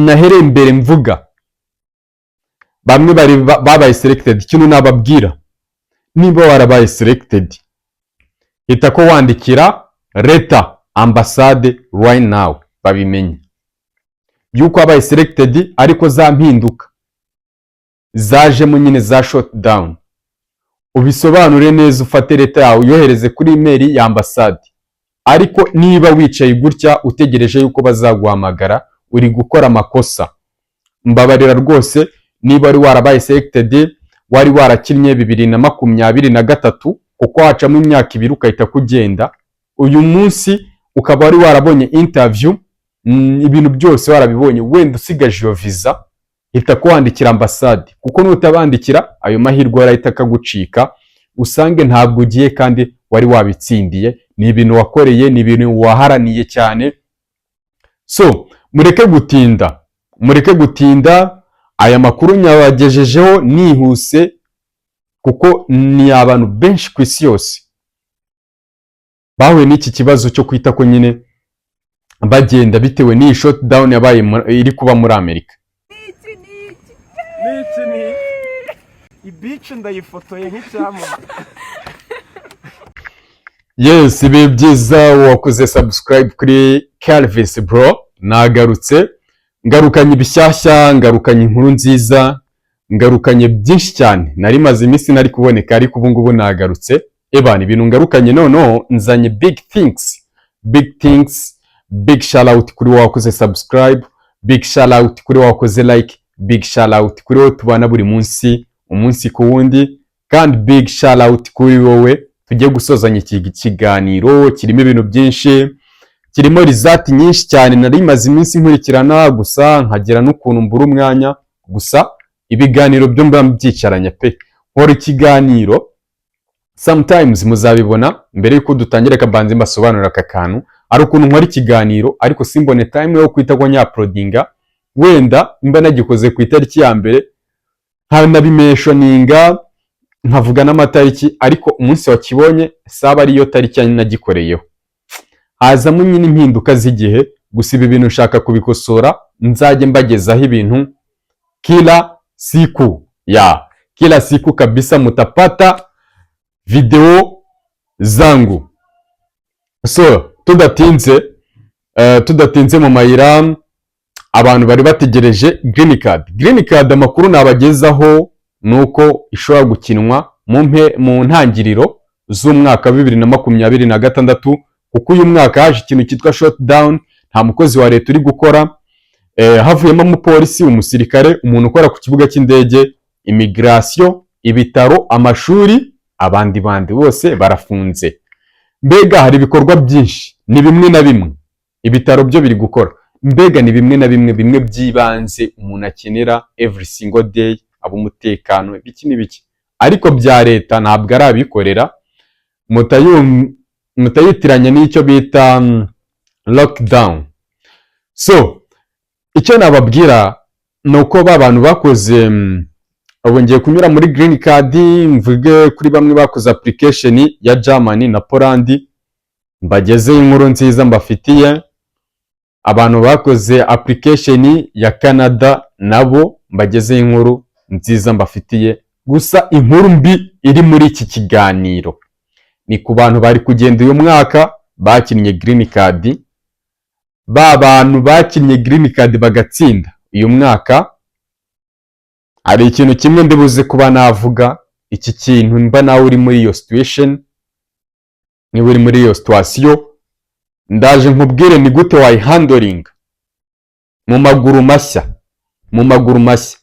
Nahereye mbere mvuga bamwe bari babaye selected. Ikintu nababwira, niba warabaye selected, hita ko wandikira leta, ambasade, right now, babimenye yuko wabaye selected. Ariko za mpinduka zajemo nyine za shutdown, ubisobanure neza, ufate leta yawe uyohereze kuri email ya ambasade. Ariko niba wicaye gutya utegereje yuko bazaguhamagara, uri gukora amakosa. Mbabarira rwose, niba wari warabaye selected, wari warakinnye 2023, kuko hacamo imyaka 2 ugahita kugenda, uyu munsi ukaba wari warabonye interview, ibintu byose warabibonye, wenda usigaje iyo visa, hita ko wandikira ambasade, kuko nutabandikira ayo mahirwe arahita akagucika, usange ntabwo ugiye kandi wari wabitsindiye. Ni ibintu wakoreye, ni ibintu waharaniye cyane. So mureke gutinda, mureke gutinda. Aya makuru nyabagejejeho nihuse kuko ni abantu benshi ku isi yose bahuye n'iki kibazo cyo kwita ko nyine bagenda bitewe n'iyi shutdown yabaye iri kuba muri Amerika. Niki niki? Niki ni ibici, ndayifotoye nk'icyamamare. Yes, ibihe byiza. Wakoze subscribe kuri Calvis Bro. Nagarutse, ngarukanye ibishyashya, ngarukanye inkuru nziza, ngarukanye byinshi cyane. Nari maze iminsi nari kuboneka, ariko ubu ngubu nagarutse. Ebana, ibintu ngarukanye noneho, nzanye big things, big things. Big shout out kuri wowe wakoze subscribe, big shout out kuri wowe wakoze like, big shout out kuri wowe tubana buri munsi, umunsi ku wundi, kandi big shout out kuri wowe tugiye gusozanya iki kiganiro kirimo ibintu byinshi, kirimo result nyinshi cyane. Nari maze iminsi nkurikirana, gusa nkagira n'ukuntu mbura umwanya. Gusa ibiganiro byo mba mbyicaranye pe, nkora ikiganiro sometimes, muzabibona. Mbere yuko dutangira, reka mbanze mbasobanurira aka kantu. Hari ukuntu nkora ikiganiro ariko simbone time yo kwita ko nyauploadinga. Wenda mba nagikoze ku itariki ya mbere, nkanabimentioninga, nkavuga n'amatariki, ariko umunsi wakibonye saba ariyo tariki nagikoreyeho, hazamo nyine impinduka z'igihe. Gusa ibi bintu nshaka kubikosora, nzajye mbagezaho ibintu kila siku ya kila siku kabisa, mutapata video zangu. So tudatinze mu mayira, abantu bari bategereje green card. Green card, amakuru nabagezaho ni uko ishobora gukinwa mu ntangiriro z'umwaka wa 2026, kuko uyu mwaka haje ikintu cyitwa shutdown, nta mukozi wa leta uri gukora, havuyemo umupolisi, umusirikare, umuntu ukora ku kibuga cy'indege, immigration, ibitaro, amashuri, abandi bandi bose barafunze. Mbega hari ibikorwa byinshi, ni bimwe na bimwe, ibitaro byo biri gukora, mbega ni bimwe na bimwe, bimwe by'ibanze umuntu akenera every single day, ab'umutekano, ibiki n'ibiki, ariko bya leta ntabwo ari abikorera. Mutayitiranya n'icyo bita lockdown. So icyo nababwira ni uko ba bantu bakoze, ubu ngiye kunyura muri green card, mvuge kuri bamwe bakoze application ya Germany na Poland, mbagezeho inkuru nziza mbafitiye. Abantu bakoze application ya Canada nabo mbagezeho inkuru nziza mbafitiye. Gusa inkuru mbi iri muri iki kiganiro ni ku bantu bari kugenda uyu mwaka bakinnye green card. Ba bantu bakinnye green card bagatsinda uyu mwaka, hari ikintu kimwe ndibuze kuba navuga. Iki kintu, mba nawe uri muri iyo situation, niba uri muri iyo situation, ndaje nkubwire ni gute wayihandlinga mu maguru mashya, mu maguru mashya.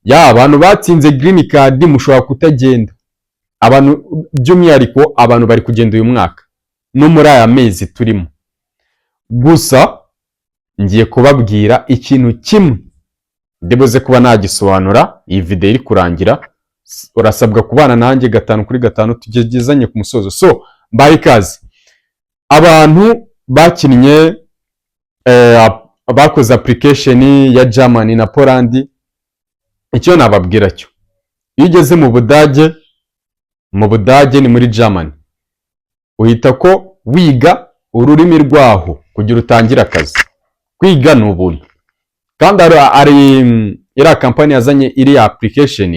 Ya abantu batsinze green card, mushobora kutagenda. Abantu, by'umwihariko abantu bari kugenda uyu mwaka no muri aya mezi turimo. Gusa ngiye kubabwira ikintu kimwe ndibuze kuba nagisobanura iyi video iri kurangira. Urasabwa kubana nanjye gatanu kuri gatanu, tugezanye ku musozo. So mbaye ikaze abantu bakinnye, bakoze application ya Germany na Poland. Icyo nababwira cyo, iyo ugeze mu Budage, mu Budage ni muri Germany, uhita ko wiga ururimi rwaho kugira utangire akazi. Kwiga ni ubuntu. Kandi ari iriya kampani yazanye iriya application,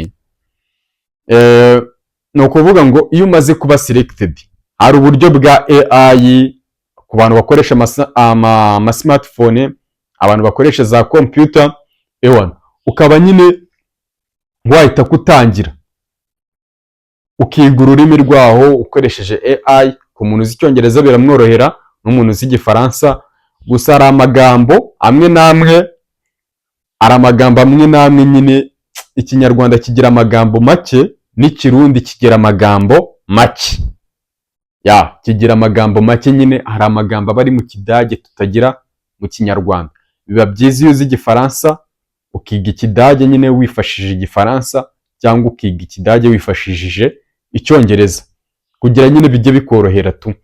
ni ukuvuga ngo iyo umaze kuba selected, hari uburyo bwa AI ku bantu bakoresha ama smartphone, abantu bakoresha za computer, ewana ukaba nyine wahita kutangira ukiga ururimi rwaho ukoresheje AI. Ku muntu uzi Icyongereza biramworohera, n'umuntu uzi Igifaransa. Gusa hari amagambo amwe n'amwe nyine, Ikinyarwanda kigira amagambo make n'Ikirundi kigira amagambo make, ya kigira amagambo make nyine. Hari amagambo aba ari mu Kidage tutagira mu Kinyarwanda. Biba byiza iyo uzi Igifaransa, ukiga Ikidage nyine wifashishije Igifaransa, cyangwa ukiga Ikidage wifashishije Icyongereza, kugira nyine bijye bikorohera tu.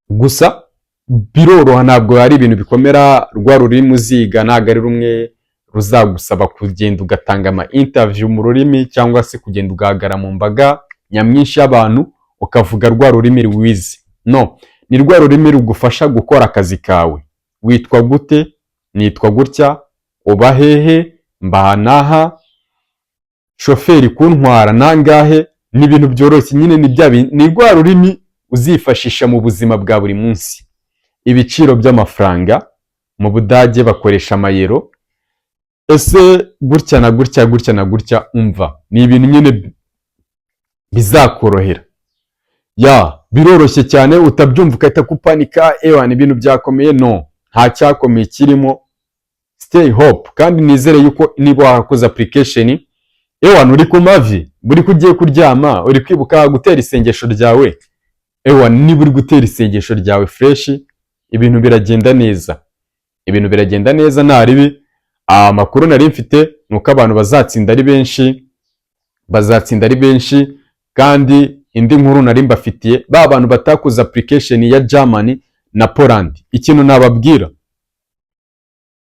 Gusa biroroha, ntabwo ari ibintu bikomera. Rwa rurimi uziga ntabwo ari rumwe ruzagusaba kugenda ugatanga ama interview mu rurimi, cyangwa se kugenda ugahagarara mu mbaga nyamwinshi y'abantu ukavuga rwa rurimi wize. No ni rwa rurimi rugufasha gukora akazi kawe. Witwa gute? Nitwa gutya. Uba hehe? Mbaha n'aha. Shoferi kuntwara nangahe? Ni ibintu byoroshye nyine, ni bya ni rwa rurimi uzifashisha mu buzima bwa buri munsi. Ibiciro by'amafaranga mu Budage, bakoresha amayero, ese gutya na gutya, gutya na gutya. Umva, ni ibintu nyine bizakorohera. Ya, biroroshye cyane, utabyumva ugahita kupanika, ewa ni ibintu byakomeye. No, nta cyakomeye kirimo. Stay hope, kandi nizere yuko niba warakoze application, ewa uri ku mavi, buri ko ugiye kuryama uri kwibuka gutera isengesho ryawe. Ewa niba uri gutera isengesho ryawe fresh, ibintu biragenda neza, ibintu biragenda neza, nta ribi. Amakuru nari mfite ni uko abantu bazatsinda ari benshi, bazatsinda ari benshi. Kandi indi nkuru nari mbafitiye, ba bantu batakoze application ya Germany na Poland, ikintu nababwira,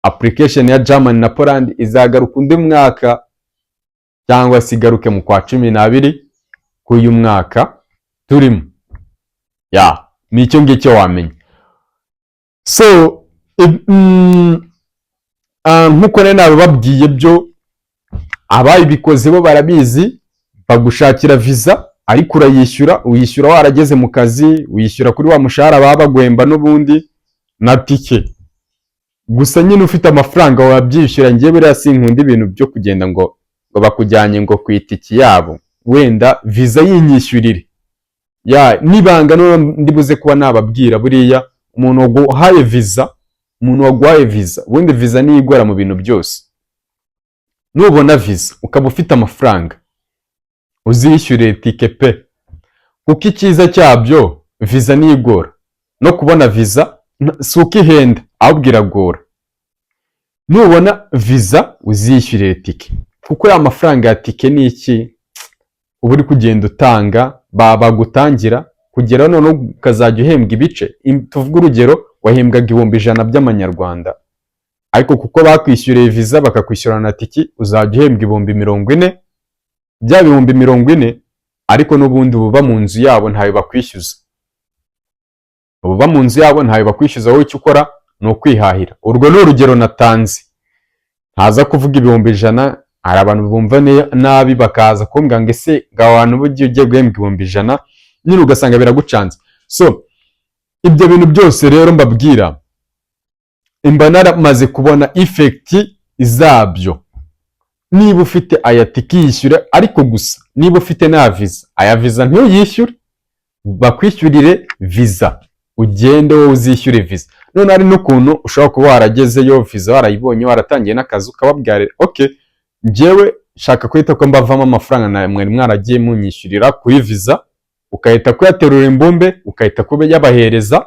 application ya Germany na Poland izagaruka undi mwaka, cyangwa se igaruke mu kwa 12 k'uyu mwaka turimo. Ya, ni icyo ngicyo wamenya. So nk'uko nari nabibabwiye byo, abayibikoze bo barabizi. Bagushakira visa ariko urayishyura, uyishyura warageze mu kazi, uyishyura kuri wa mushahara baba baguhemba n'ubundi na tike. Gusa nyine ufite amafaranga wabyishyura. Njyewe buriya sinkunda ibintu byo kugenda ngo bakujyanye ngo ku itiki yabo. Wenda visa yinyishyurire ya nibanga none ndibuze kuba nababwira. Buriya umuntu waguhaye visa, umuntu waguhaye visa, ubundi visa niyo igora mu bintu byose. Nubona visa ukaba ufite amafaranga, uzishyure tike pe, kuko icyiza cyabyo, visa niyo igora. No kubona visa si uko ihenda, ahubwo iragora. Nubona visa uzishyurire tike, kuko ya mafaranga ya tike ni iki uba uri kugenda utanga, bagutangira kugera noneho ukazajya uhembwa ibice. Tuvuge urugero, wahembwaga 100,000 by'amanyarwanda, ariko kuko bakwishyuriye visa bakakwishyura na tiki, uzajya uhembwa 40,000. Bya 40,000 ariko n'ubundi uba mu nzu yabo, ntayo bakwishyuza. Uba mu nzu yabo, ntayo bakwishyuza. Wowe icyo ukora ni ukwihahira. Urwo ni urugero natanze, ntaza kuvuga 100,000. Hari abantu bumva nabi bakaza kumbwira ngo ese ngo abantu ugiye guhembwa 100,000, nyine ugasanga biragucanze. So ibyo bintu byose rero mbabwira, mba naramaze kubona effect zabyo. Niba ufite aya tike, yishyure. Ariko gusa niba ufite na visa, aya visa ntuyishyure, bakwishyurire visa, ugende wowe uzishyure visa. None hari n'ukuntu ushobora kuba waragezeyo, visa warayibonye, waratangiye n'akazi, ukababwira: "Ok, njyewe shaka guhita ko mbavamo amafaranga na mwari mwaragiye munyishyurira kuri visa." Ukahita kuyaterura imbumbe, ukahita kuba yabahereza,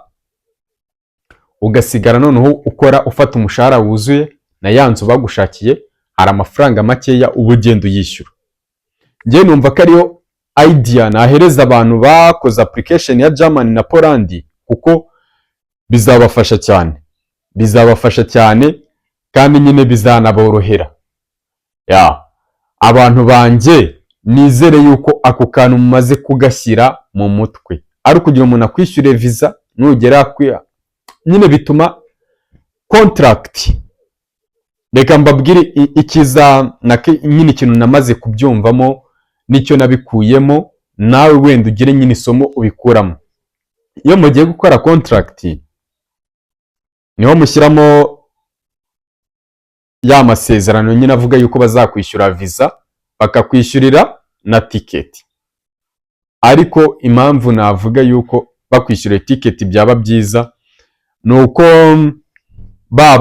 ugasigara noneho ukora, ufata umushahara wuzuye na ya nzu bagushakiye. Hari amafaranga makeya uba ugenda uyishyura. Njye numva ko ariyo idea nahereza abantu bakoze application ya Germany na Poland, kuko bizabafasha cyane, bizabafasha cyane, kandi nyine bizanaborohera. Ya, abantu banjye, nizere yuko ako kantu mumaze kugashyira mu mutwe, ari ukugira umuntu akwishyure visa nugera nyine bituma contract Reka mbabwire ikiza nyine, ikintu namaze kubyumvamo n'icyo nabikuyemo, nawe wenda ugire nyine isomo ubikuramo. Iyo mugiye gukora contract, niho mushyiramo ya masezerano nyine avuga yuko bazakwishyura visa, bakakwishyurira na tiketi. Ariko impamvu navuga yuko bakwishyura tiketi byaba byiza ni uko ba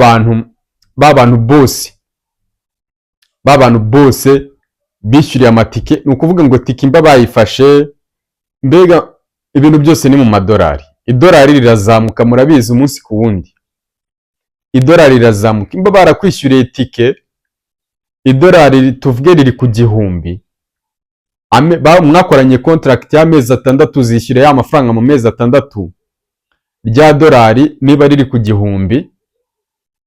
bantu bose bishyuriye amatike, ni ukuvuga ngo tike imba bayifashe, mbega ibintu byose ni mu madolari. Idolari rirazamuka, murabizi, umunsi ku wundi idolari rirazamuka. Imba barakwishyuriye tike, idolari tuvuge riri ku 1000, mwakoranye contract y'amezi 6, uzishyura ya mafaranga mu mezi 6. Rya dolari niba riri ku 1000,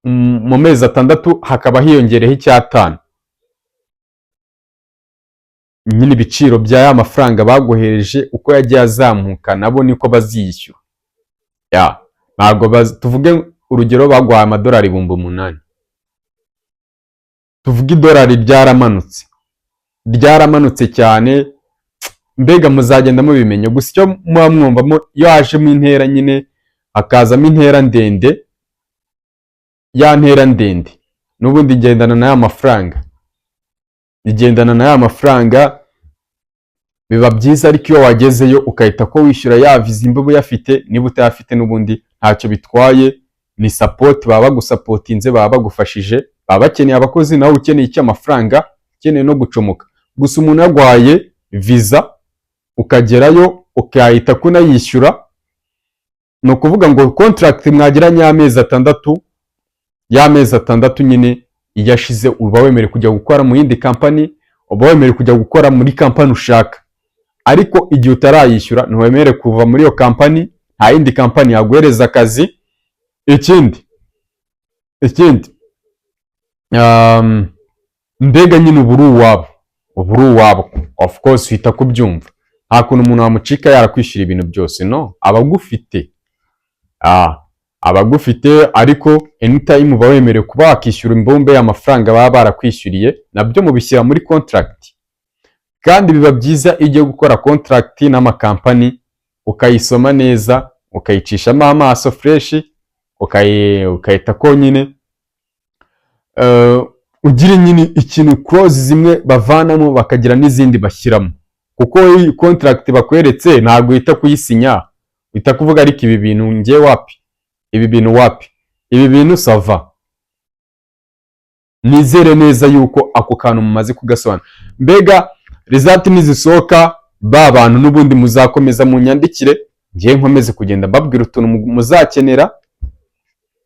mu mezi 6 hakaba hiyongereho icyatanu, nyine ibiciro bya ya mafaranga baguhereje uko yagiye azamuka nabo niko baziyishyura. Ya ntabwo tuvuge urugero baguhaye amadolari 8000, tuvuge idolari ryaramanutse, ryaramanutse cyane, mbega muzagenda mubimenya. Gusa icyo muba mwumvamo, iyo hajemo intera nyine, hakazamo intera ndende, ya ntera ndende n'ubundi igendana na ya mafaranga, igendana na ya mafaranga. Biba byiza ariko iyo wagezeyo ukahita ko wishyura ya viza imbuba uyafite. Niba utayafite n'ubundi ntacyo bitwaye, ni support, baba bagusupportinze, baba bagufashije, baba bakeneye abakozi, nawe ukeneye icyo amafaranga, ukeneye no gucomoka. Gusa umuntu yaguhaye viza ukagerayo ukahita kunayishyura, ni ukuvuga ngo contract mwagiranye y'amezi 6, y'amezi 6 nyine iyo ashize uba wemerewe kujya gukora mu yindi kampani, uba wemerewe kujya gukora muri kampani ushaka. Ariko igihe utarayishyura ntiwemerewe kuva muri iyo kampani, nta yindi kampani yaguhereza akazi. Ikindi, mbega nyine uba uri uwabo, uba uri uwabo. Of course uhita kubyumva, nta kuntu umuntu wamucika yarakwishyura ibintu byose. No aba agufite, aba agufite, ariko anytime uba wemerewe kuba wakishyura imbumbe y'amafaranga baba barakwishyuriye. Nabyo mubishyira muri contract. Kandi biba byiza iyo ugiye gukora contract n'amakampani ukayisoma neza, ukayicishamo amaso fresh, ukayita ko nyine ugira nyine ikintu, clause zimwe bavanamo bakagira n'izindi bashyiramo. Kuko iyi contract bakweretse ntabwo uhita kuyisinya, uhita kuvuga: "Ariko ibi bintu ngiye wapi, ibi bintu wapi, ibi bintu ça va." Nizere neza yuko ako kantu mumaze kugasobanura. Mbega result nizisohoka, ba bantu n'ubundi muzakomeza munyandikire, ngiye nkomeze kugenda mbabwira utuntu muzakenera.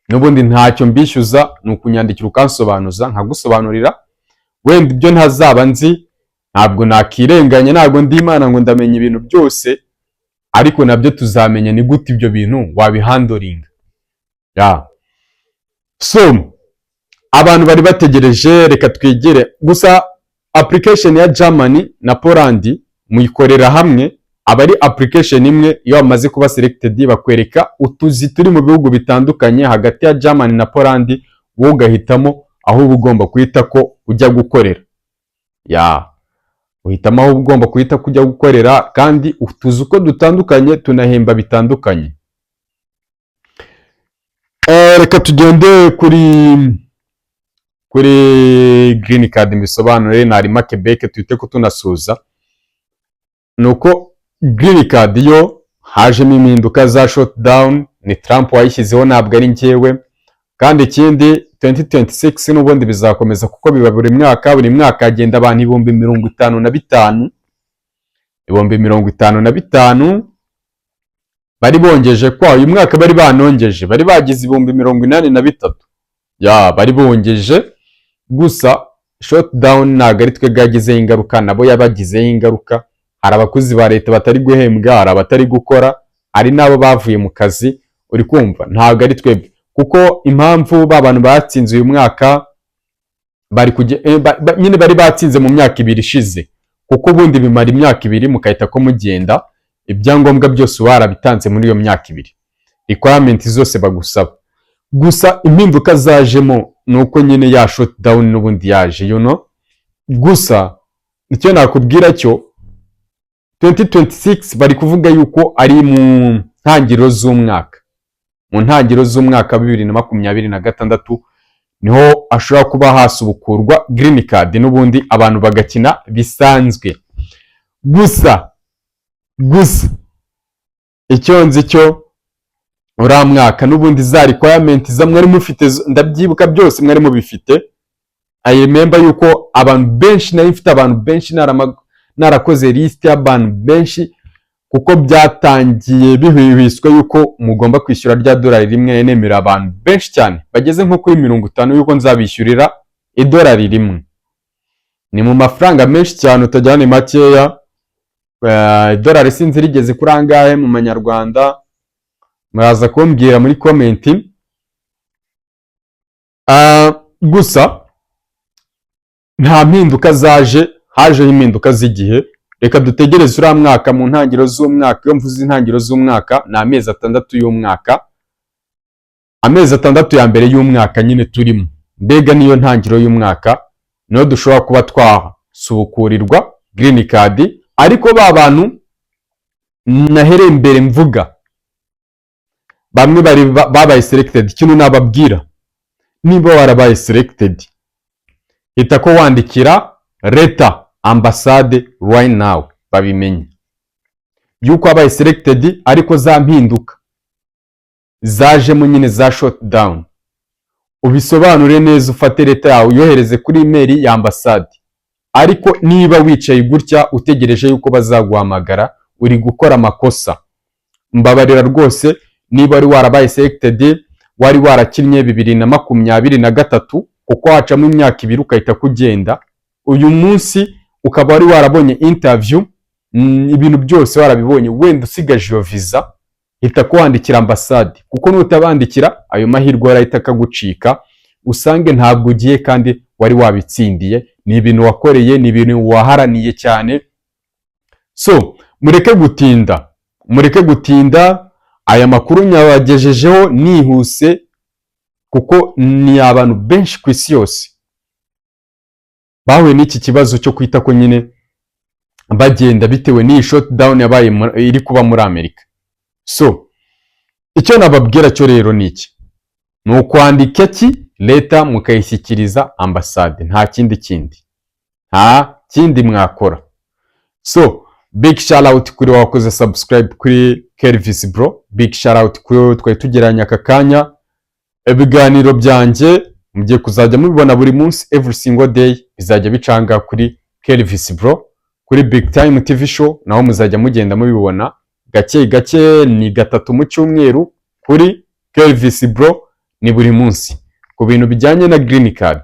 N'ubundi ntacyo mbishyuza, ni ukunyandikira ukansobanuza nkagusobanurira. Wenda ibyo ntazaba nzi, ntabwo nakirenganya, ntabwo ndi Imana ngo ndamenya ibintu byose, ariko nabyo tuzamenya ni gute ibyo bintu wabihandlinga. Ya, so abantu bari bategereje, reka twigire. Gusa application ya Germany na Poland muyikorera hamwe, aba ari application imwe. Iyo wamaze kuba selected, bakwereka utuzi turi mu bihugu bitandukanye hagati ya Germany na Poland, wowe ugahitamo aho uba ugomba guhita ko ujya gukorera. Ya, uhitamo aho uba ugomba guhita ko ujya gukorera, kandi utuzi uko dutandukanye tunahemba bitandukanye. Reka tugende kuri green card mbisobanure narima Quebec, tuhite ko tunasuza. Ni uko green card yo hajemo impinduka za shutdown, ni Trump wayishyizeho, ntabwo ari njyewe. Kandi ikindi, 2026 n'ubundi bizakomeza kuko biba buri mwaka. Buri mwaka hagenda abantu 55,000, 55,000. Bari bongeje kwa uyu mwaka, bari banongeje, bari bagize 83,000. Ya, bari bongeje. Gusa shutdown ntabwo ari twe bwagizeho ingaruka, nabo yabagizeho ingaruka. Hari abakozi ba leta batari guhembwa, hari abatari gukora, hari n'abo bavuye mu kazi. Uri kumva, ntabwo ari twebwe, kuko impamvu ba bantu batsinze uyu mwaka bari kujya nyine bari batsinze mu myaka 2 ishize, kuko ubundi bimara imyaka 2 mugahita ko mugenda. Ibyangombwa byose uba warabitanze muri iyo myaka 2, requirement zose bagusaba. Gusa impinduka zajemo Ni uko nyine ya shutdown n'ubundi yaje. Gusa icyo nakubwira cyo, 2026 bari kuvuga yuko ari mu ntangiriro z'umwaka, mu ntangiriro z'umwaka wa 2026 niho ashobora kuba hasubukurwa green card, n'ubundi abantu bagakina bisanzwe. Gusa icyo nzi cyo, uriya mwaka n'ubundi za requirement za mwari mufite ndabyibuka byose mwari mubifite. I remember yuko abantu benshi, nari mfite abantu benshi narakoze list y'abantu benshi, kuko byatangiye bihwihwiswa yuko mugomba kwishyura rya dolari rimwe. Nemera abantu benshi cyane bageze nko kuri 50 yuko nzabishyurira idolari rimwe. Ni mu mafaranga menshi cyane, utajyana ni makeya. Idolari sinzi rigeze kuri angahe mu manyarwanda, muraza kumbwira muri comment. Gusa nta mpinduka zaje, hajeho impinduka z'igihe. Reka dutegereze uriya mwaka mu ntangiriro z'umwaka. Iyo mvuze intangiriro z'umwaka, ni amezi 6 y'umwaka, amezi 6 ya mbere y'umwaka nyine turimo. Mbega niyo ntangiriro y'umwaka, niho dushobora kuba twasubukurirwa green card. Ariko ba bantu nahereye mbere mvuga, bamwe bari babaye selected, ikintu nababwira, niba warabaye selected, hita ko wandikira leta, ambasade, right now, babimenye yuko wabaye selected, ariko za mpinduka zajemo nyine za shutdown, ubisobanure neza, ufate leta yawe uyohereze kuri email ya ambasade. Ariko niba wicaye gutya utegereje yuko bazaguhamagara, uri gukora amakosa. Mbabarira rwose, niba wari warabaye selected, wari warakinnye 2023, kuko wacamo imyaka 2 ugahita kugenda, uyu munsi ukaba wari warabonye interview, ibintu byose warabibonye, wenda usigaje iyo visa, hita ko wandikira ambasade, kuko nutabandikira ayo mahirwe arahita akagucika, usange ntabwo ugiye kandi wari wabitsindiye. Ni ibintu wakoreye, ni ibintu waharaniye cyane. So mureke gutinda, mureke gutinda. Aya makuru nyabagejejeho nihuse kuko ni abantu benshi ku isi yose bahuye n'iki kibazo cyo kwita ko nyine bagenda bitewe n'iyi shutdown yabaye iri kuba muri Amerika. So icyo nababwira cyo rero ni iki: ni ukwandika ki leta, mukayishyikiriza ambasade, nta kindi kindi, nta kindi mwakora. So big shout out kuri wakoze subscribe kuri Kelvis Bro, big shout out kuri wowe twari tugeranye aka kanya. Ibiganiro byanjye mugiye kuzajya mubibona buri munsi, every single day bizajya bicanga kuri Kelvis Bro, kuri Big Time TV Show naho muzajya mugenda mubibona gake gake. Ni gatatu mu cyumweru, kuri Kelvis Bro ni buri munsi ku bintu bijyanye na green card.